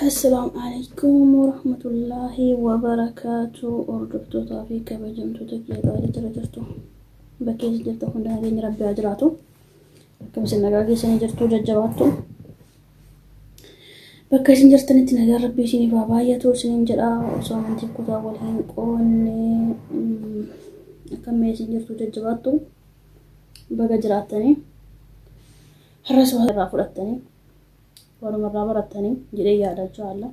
Assalaamu alaikum warahmatullaahi wabarakaatu. Hordoftootaa fi kabajamtoota kiyya qaalii jala jirtu. Bakkee isin jirtan hunda nageenyi Rabbi haa jiraatu. Akkam isin nagaa keessanii jirtu jajjabaattu. Bakka isin jirtanitti nagaan Rabbii isiniif haa baay'atu isiniin jedha. Osoo amantii kutaa wal hin qoonne akkam mee isin jirtu jajjabaattu. Baga jiraattanii. Har'as waa irraa fudhattanii. Waanuma irraa barattanii jedhee yaada inshaAllah.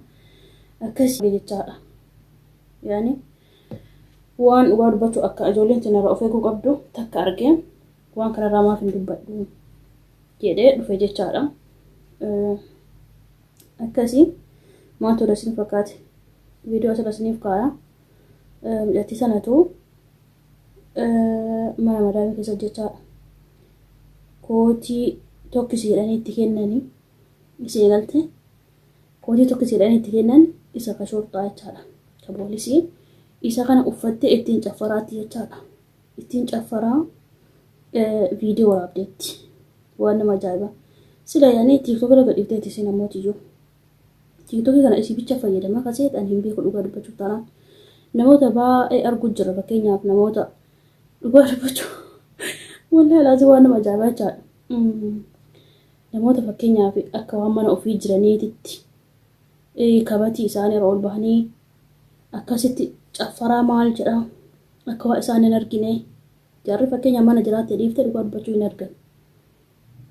Akkas jechaadha. Yaani waan dhugaa dubbachuu akka ijoolleen tinarra of eeguu qabdu takka argee waan kanarraa maaf hin dubbadhu jedhee dhufe jechaadha. Akkasii maaltu irra isin fakkaate viidiyoo asirra isiniif kaaya. Mucattii sanatu mana madaamii keessa hojjechaadha. Kootii tokkisi jedhanii itti kennanii isin galte kootii tokkisi jedhanii itti kennan isa ka shorxaa jechaadha. Ka poolisii isa kana uffattee ittiin caffaraatti jechaadha. Ittiin caffaraa viidiyoo waraabdeetti. Waan nama ajaa'iba. Sila yaanii tiiktook irra gadhiifteetti isin ammoo Tiiktokii kana isii bicha fayyadama akka seexan hin beeku dhugaa dubbachuuf taanaan. Namoota baay'ee argu jira fakkeenyaaf namoota dhugaa dubbachuu wallahi laazii waan nama ajaa'ibaa jechaadha. Namoota fakkeenyaaf akka waan mana ofii jiraniititti kabatii isaanii irra ol bahanii akkasitti caffaraa maal jedha akka waa isaan hin argine jarri fakkeenyaaf mana jiraatte dhiifte dhugaa dubbachuu hin argan.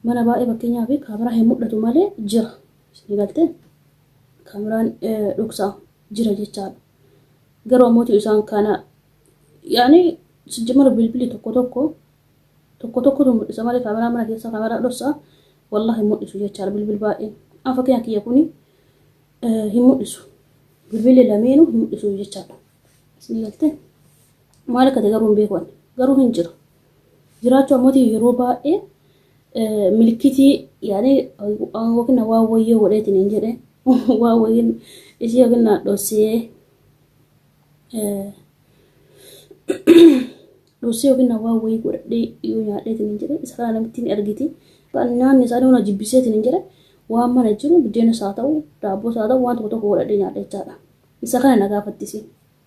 Mana baay'ee fakkeenyaaf kaameraa hin mul'atu malee jira. Isin galtee kaameraan dhoksaa jira jechaadha. Garuu ammoo isaan kana yaani sijjamara bilbilli tokko tokko tokko tokkotu mul'isa malee kaameraa mana keessaa kaameraa dhoksaa wallahi hin mul'isu jechaadha bilbil baay'een. An fakkeenyaaf kiyya kuni hin mul'isu. Bilbilli lameenuu hin mul'isu jechaadha. Isin galtee maal akka ta'e garuu hin beeku ani. Garuu hin jira. Jiraachuu ammoo yeroo baay'ee milikitii yaani yookiin waan wayyoo godheetiin hin jedhe waan wayyiin isii yookiin na dhossee dhossee yookiin waan wayii godhadhee yoo nyaadheetiin hin jedhe isa kana namitti ni argiti. Nyaanni isaanii hona jibbiseetiin hin jedhe waan mana jiru buddeenas haa ta'u daabboos haa ta'u waan tokko tokko godhadhee nyaadha jechaadha. Isa kana na gaafattisi.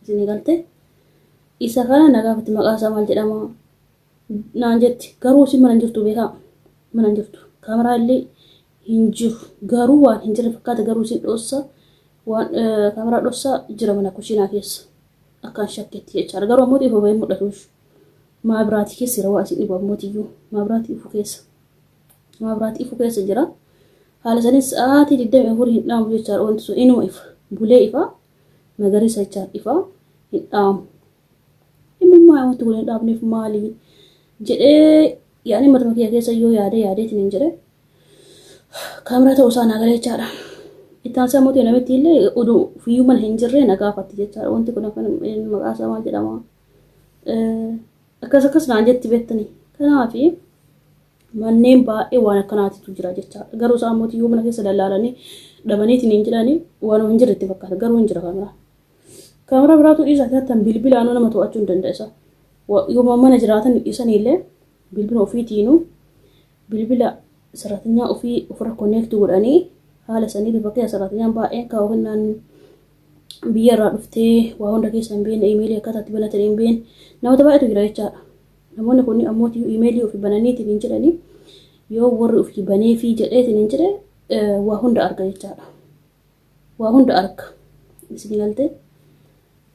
Isin galte isa kana na gaafatti maqaa isaa maal jedhama naan jetti garuu isin mana hin jirtu beekaa mana hin jirtu kaameraa illee hin jiru garuu waan hin jirre fakkaata garuu isin dhoossa waan kaameraa dhoossa jira mana kushiinaa keessa akkaan shakketti jechaadha garuu ammoo ifa bahee mul'atu maabiraatii keessa jira waa isin dhibu ammootiyyuu maabiraatii ifu keessa maabiraatii ifu keessa jira haala sanis sa'aatii 24 hin dhaamu jechaadha wanti sun inuma ifa bulee ifa magariisa jechaadha ifa hin dhaamu. Dhimmummaa wanti kun hin dhaabneef maali jedhee yaani matuma kiyya keessa yoo yaadee yaadeetiin hin jedhe kaameraa ta'uu isaa naa galee jechaadha. Itti aansee ammoo namitti illee oduu fiyyuu mana hin jirree na gaafatti jechaadha. Wanti kun akkan maqaa isaa maal jedhama? Akkas akkas naan jetti beektani. Kanaafi manneen baay'ee waan akkanaatitu jira jechaadha. Garuu isaan ammoo yoo mana keessa lallaalanii dhabaniitiin hin jedhanii waan hin jirre itti fakkaata. Garuu hin jira kaameraa. Kaameraa biraatu dhiisaa hattan bilbilaanuu nama to'achuu hin danda'a. Yoo mana jiraatan dhiisaniillee bilbila ofiitiinuu bilbila saraatinyaa ofii ofirra konneekti godhanii haala saniitiin fakkeenya saraatinyaa baay'een kaawwannaan biyya irraa dhuftee waa hunda keessa hin beekne imeelii akkaataa itti banatan hin beekne namoota baay'eetu jira jechaadha. Namoonni kun ammoo imeelii ofii bananiitiin hin jedhanii yoo warri ofii baneefii jedheetiin hin jedhe waa hunda arga jechaadha. Waa hunda arga. Isin galtee?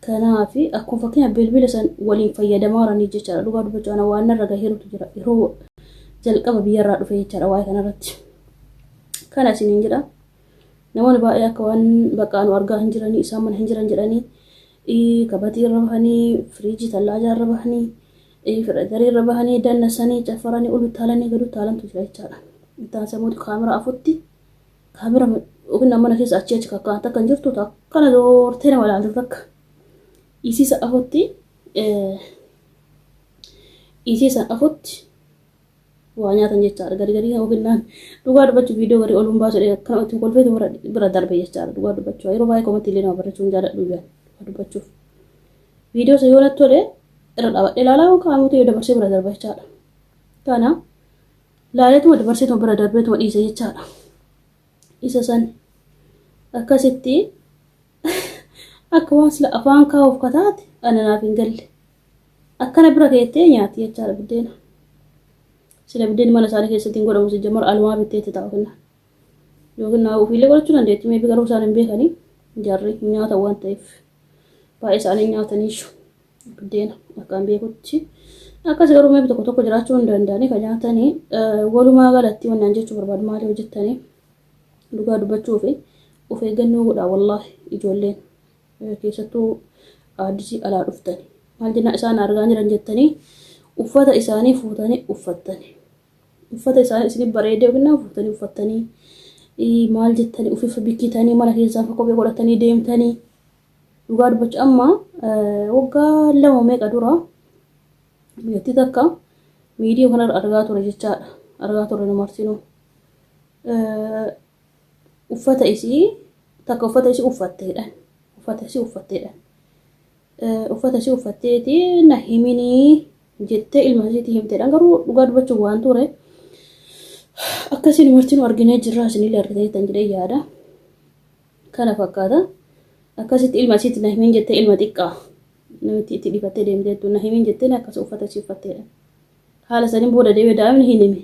Kanaaf akkuma fakkeenya bilbila san waliin fayyadamaa jiranii jechaadha. Dhugaa dubbachuu ana waan narra gaheerutu jira. Yeroo jalqaba biyyarraa dhufe jechaadha waa'ee kanarratti. Kana isiniin jedha. Namoonni baay'ee akka waan bakka nu argaa hin jiranii isaan mana hin jiran jedhanii kabatii irra bahanii firiijii tallaajaa irra bahanii fireezarii irra bahanii dannasanii caffaranii ol utaalanii gad utaalantu jira jechaadha. Itti aansee immoo kaameraa afutti kaamera yookiin mana keessa achi achi kakkaan takka hin jirtu takkana doortee nama ilaaltu takka isiisa afutti isiisa afutti waa nyaatan jechaadha gari garii yookiin naan dhugaa dubbachuu viidiyoo garii oluun baasu akkana itti kolfeetu bira darbe jechaadha dhugaa dubbachuu yeroo baay'ee komantii illee nama barreessuu hin jaaladhu dhugaa dubbachuuf viidiyoo isa yoo natti tole irra dhaabadhe ilaalaa yookaan ammoo yoo dabarsee bira darba jechaadha kana laaleetuma dabarseetuma bira darbeetuma dhiise jechaadha isa san Akkasitti akka waan sila afaan kaa'uuf kataate ana naaf hin galle. Akkana bira keettee nyaatti jechaadha buddeena. Sila buddeenni mana isaanii keessatti hin godhamu sijjamar alumaa bitteetti taa'u kenna. Yookiin naa ofiillee godhachuu dandeetti meebi garuu isaan hin beekanii jarri nyaata waan ta'eef baay'ee isaanii nyaataniishu buddeena akkaan beekutti. Akkas garuu meebi tokko tokko jiraachuu hin danda'anii kan nyaatanii walumaa galatti wannan jechuu barbaadu maali hojjettanii dhugaa dubbachuu fi of eeggannoo godhaa wallaahi ijoolleen keessattuu aaddisii alaa dhuftani. Maal jennaan isaan argaa jiran jettanii uffata isaanii fuutanii uffattani. Uffata isaanii isin bareedee yookiin fuutanii uffattanii maal jettanii ufiif bikkitanii mana keessaa kophee godhatanii deemtanii dhugaa dubbachuu amma waggaa 2 meeqa dura biyyattii takka miidiyaa kanarra argaa ture jechaadha. Argaa ture nu marsinuu. Uffata isii takka uffata isii uffatteedha. Uffata isii uffatteedha. Uffata isii uffatteeti na himinii jettee ilma isiitti himteedha. Garuu dhugaa dubbachuuf waan ture akkasiin martinuu arginee jirra isinillee argitanii jedhee yaada. Kana fakkaata. Akkasitti ilma isiitti na himin jettee ilma xiqqaa namitti itti dhifattee deemteettu na himin jettee akkas uffata isii uffatteedha. Haala saniin booda deemee daa'imni hin hime.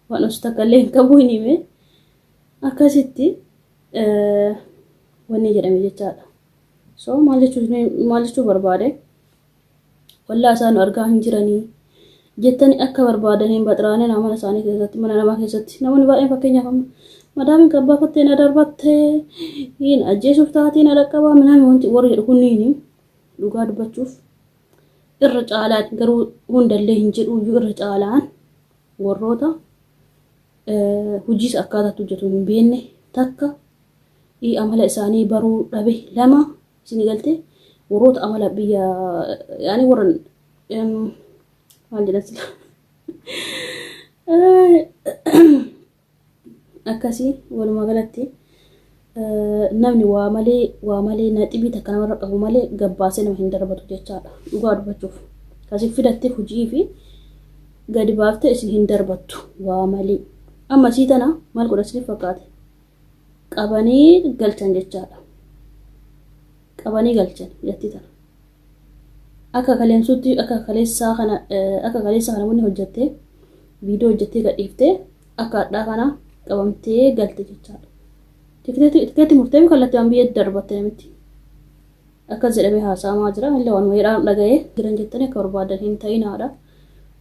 Waan osoo takka illee hin qabu hin hime. Akkasitti wanni jedhame jechaadha. So maal jechuu barbaade? Wallaa isaan argaa hin jiranii jettanii akka barbaadan hin baxiraane mana isaanii keessatti mana namaa keessatti namoonni baay'een fakkeenyaaf amma madaamiin kan baafattee na darbattee hin ajjeesuuf taatee na dhaqqabaa minaan wanti warri jedhu kunniin dhugaa dubbachuuf irra caalaan garuu hundallee hin jedhu iyyuu irra caalaan warroota hojiis akkaataatti hojjetu hin beekne takka amala isaanii baruu dhabe lama isin galte warroota amala biyya yaani warra maal jedhan sila akkasii walumaa galatti namni waa malee naxibii takka namarra qabu malee gabbaasee nama hin darbatu jechaadha dhugaa dubbachuuf kasii fidattee hojii fi gadi baaftee isin hin darbattu waa malee amma sii tana maal godha isiniif fakkaate qabanii galchan jechaadha qabanii galchan jetti tana akka kaleensutti akka kaleessaa kana wanni hojjattee viidiyoo hojjattee gadhiiftee akka hadhaa kana qabamtee galte jechaadha. Tikeetti murtee kallattii waan biyya darbatte namitti. Akkas jedhamee haasa'amaa jira. Illee waan wayiidhaan dhaga'ee jiran jettanii akka barbaadan hin ta'inaadha.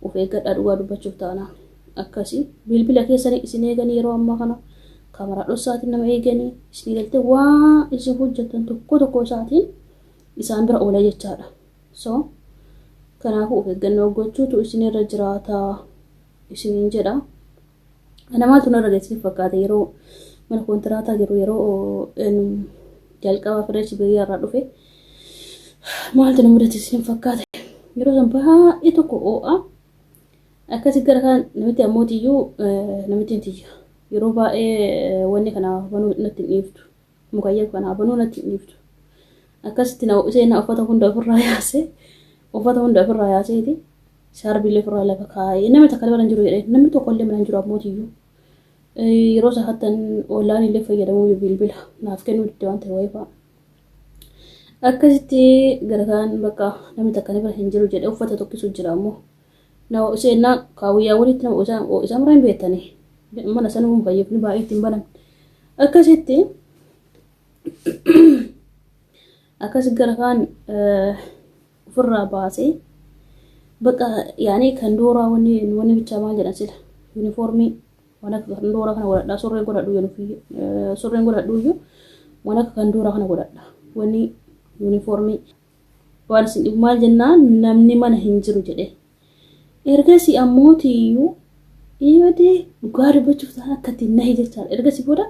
Of eeggadhaa dhugaa dubbachuuf taanaan. Akkasii bilbila keessanii isin eeganii yeroo ammaa kana kaameraa dhoksaatiin nama eeganii isin galtee waan isin hojjettan tokko tokko isaatiin isaan bira oola jechaadha. So kanaafuu of eeggannoo gochuutu isinirra jiraata isiniin jedha. Ana maaltu narra geessisuuf fakkaate yeroo mana kontiraataa jiru yeroo jalqaba fireechi biyya irraa dhufe maaltu na mudate isin fakkaate yeroo san baay'ee tokko oo'a akkasi gara kaan namitti ammootiyyuu namitti tiyya yeroo baay'ee wanni kana banuu natti hin dhiiftu mukayyee kana banuu natti hin dhiiftu akkasitti na ho'isee na uffata hunda ofirraa yaasee uffata hunda ofirraa yaaseeti shaarbiilee ofirraa lafa kaa'ee namni takka mana hin jiru jedhee namni tokko illee mana hin jiru ammootiyyuu yeroo sahattan ollaan illee fayyadamuu bilbila naaf kennuu didde waan ta'e wayii fa'a. Akkasitti gara kaan bakka namni takka bira hin jiru jedhee uffata tokkisu jira ammoo. Na ho'iseenna kaawuyyaa walitti nama ho'isaa mura hin beektanii mana sana mukayyifni baay'ee ittiin banamne. Akkasitti akkas gara kaan ofirraa baasee bakka yaani kan dooraa wanni bichaa maal jedhan sila yuunifoormii waan akka kan dooraa kana godhadhaa surreen godhadhu jedhu surreen godhadhu iyyuu waan akka kan dooraa kana godhadha wanni yuunifoormii waan isin dhibu maal jennaan namni mana hin jiru jedhe ergasii ammootiyyuu dhiibatee dhugaa dubbachuuf ta'an akka ittiin nahi jechaadha ergasii booda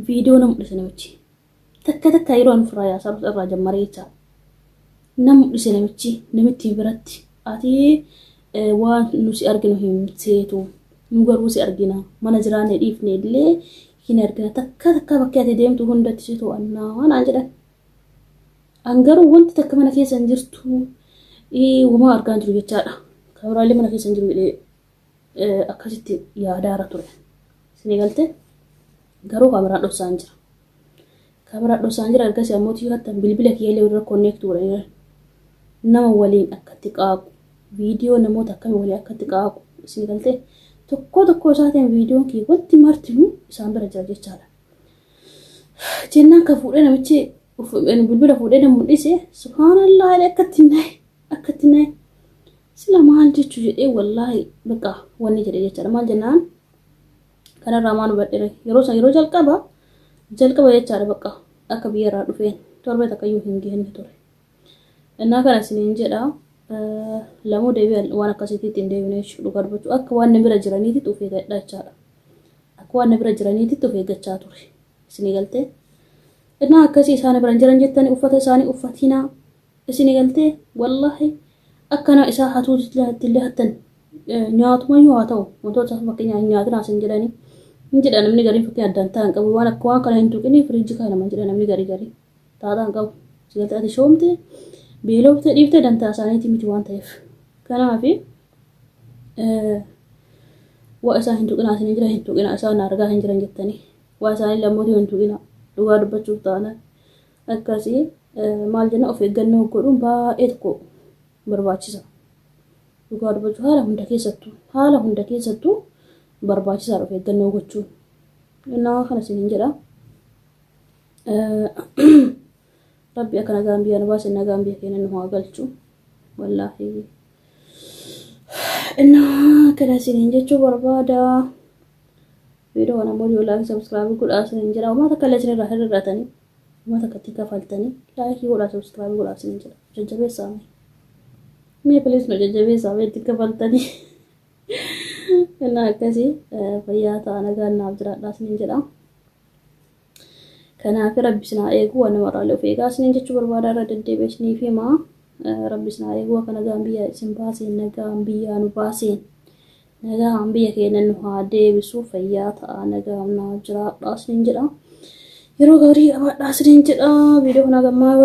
viidiyoo nama mul'ise namichi takka takka yeroo ani ofirraa yaasaa irraa jammaree jechaadha nama mul'ise namichi namitti biratti ati waan nu si arginu hin seetu nu garuu si argina mana jiraanne dhiifne illee hin argina takka takka bakka ati deemtu hundatti si to'annaa naan jedhan. An garuu wanti takka mana keessa hin jirtu uumaa argaa jiru jechaadha. Kaameraalee mana keessa hin jiru jedhee akkasitti yaadaara ture. Isin galte Garuu kaameraan dhoksaan jira. Kaameraan dhoksaan jira ergasii ammoo tiyyuu bilbila kiyyallee irra connect godhanii nama waliin akkatti qaaqu viidiyoo namoota akkamii waliin akkatti qaaqu isin galtee tokko tokko isaatiin viidiyoon kiyya wanti martinuu isaan bira jira jechaadha. Jennaan kan fuudhee namichi bilbila fuudhee na mul'ise subhaanallah akkatti nahe akkatti nahe sila maal jechuu jedhee wallaahi bakka wanni jedhe jechaadha. Maal jennaan kanarraa maal hubadhere yeroo san yeroo jalqaba jalqaba jechaadha bakka akka biyyarraa dhufeen torbee takka iyyuu hin geenne ture. Innaa kana isiniin jedha lamuu deebi'an waan akkasiitti hin deebine jechuudha dhugaa dubbachuu akka waan na bira jiraniitti of eeggadha jechaadha. Akka waan na bira jiraniitti of eeggachaa ture. Isinii galtee? Innaa akkasii isaan bira jiran jettanii uffata isaanii uffatinaa. Isinii galtee wallaahi akkana isaa hatuutti illee hattan nyaatumayyuu haa ta'u wantoota fakkeenyaaf nyaatinaa isin jedhanii hin jedha namni gariin fakkeenya addaan ta'an qabu waan akka waan kana hin tuqinii firiijii kana naman jedha namni garii garii taataa hin qabu. Si galtee ati shoomte beelofte dhiifte dantaa isaaniitii miti waan ta'eef. Kanaafi waa isaan hin tuqinaa isin jira hin tuqinaa isaan argaa hin jiran jettanii waa isaanii lammootii hin tuqinaa dhugaa dubbachuuf taana akkasii maal jenna of eeggannoo godhuun baay'ee tokko barbaachisa. Dhugaa dubbachuu haala hunda keessattuu barbaachisaadha of eeggannoo gochuun. Innaa kana isiniin jedha. Rabbi akka nagaan biyya nu baase nagaan biyya keenya nu haa galchu. Wallaahi. Innaa kana isiniin jechuu barbaada. Viidiyoo kana immoo yoo like subscribe godhaa isiniin jedha. Uummata akka illee isinirraa hir'atanii uummata akka itti kafaltanii like godhaa subscribe godhaa isiniin jedha. Jajjabeessaa mee. Mee please nu jajjabeessaa mee itti kafaltanii. Innaa akkasii fayyaa ta'a nagaan naaf jiraadhaa isiniin jedha. Kanaaf rabbi isin haa eegu waan namarraallee of eegaa isiniin jechuu barbaada irra deddeebi'ee isiniif himaa. Rabbi isin haa eegu akka nagaan biyya isin baaseen nagaan biyyaa nu baaseen nagaan biyya keenya nu haa deebisu fayyaa ta'a nagaan naa jiraadhaa isiniin jedha. Yeroo gaarii qabaadhaa isiniin jedha. Viidiyoo kana gammaa.